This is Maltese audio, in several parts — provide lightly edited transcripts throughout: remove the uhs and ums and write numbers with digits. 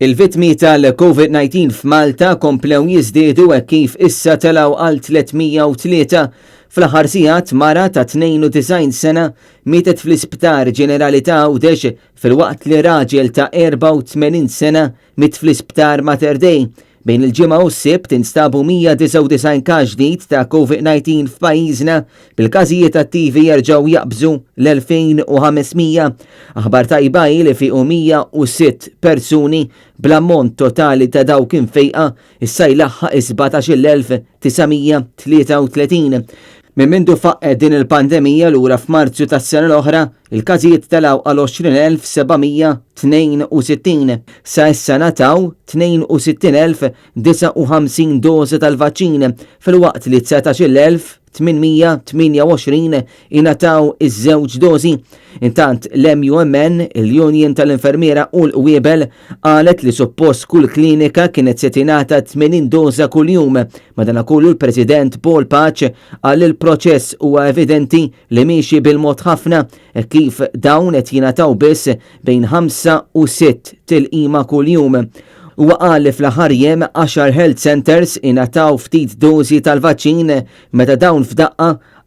Il-vittmi tal-COVID-19 f'Malta komplew jiżdiedu hekk kif issa telgħu għal 303. Fl-aħħar sigħat mara ta' 92 sena mietet fl-Isptar Ġenerali ta' Għawdex filwaqt li raġel ta' 84 sena miet fl-Isptar Mater Dei. Bejn il-Ġimgħa u s-Sibt instabu 199 każ ġdid ta' COVID-19 f'pajjiżna, bil-każijiet attivi jerġgħu jaqbżu l-2,500. Aħbar tajba hi li fiequ 106 persuni bl-ammont totali ta' dawk imfejqa issa jlaħħaq is-17,933. Minn mindu faqqgħet din il-pandemija lura f'Marzu tas-sena l-oħra, il-każijiet telgħu għal 20,762. Sa issa ngħataw 62,059 doża tal-vaċċin, filwaqt li 19,000 828 ingħataw iż-żewġ dożi. Intant l-MUMN, il-Union tal-Infermiera u l-Qwiebel qalet li suppost kull klinika kienet se tingħata 80 doża kuljum. Madanakollu l-President Paul Pace qal li l-proċess huwa evidenti li miexi bil-mod ħafna hekk kif dawn qed jingħataw biss bejn 5 u 6 tilqima kuljum. Huwa qal li fl-aħħar jiem għaxar health centres ingħataw ftit dożi tal-vaċċin meta dawn f'daqqa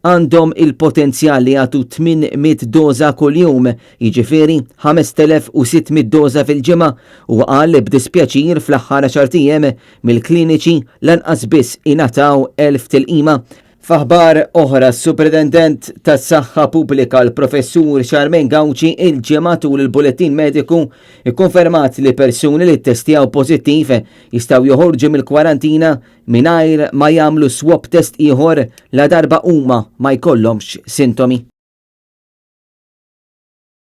għandhom il-potenzjal li jagħtu 800 doża kuljum, jiġifieri 5,600 doża fil-ġimgħa. Huwa qal li b'dispjaċir fl-aħħar għaxart ijiem mill-kliniċi lanqas biss ingħataw 1,000 tilqima. F'aħbar oħra, s-Supretendent tas-Saħħa Pubblika l-Professur Charmaine Gauci il-Ġimgħa tul il-Bulettin Mediku ikkonfermat li persuni li ttestjaw pożittiv jistgħu joħorġu mill-kwarantina mingħajr ma jagħmlu swab test ieħor ladarba huma ma jkollhomx sintomi.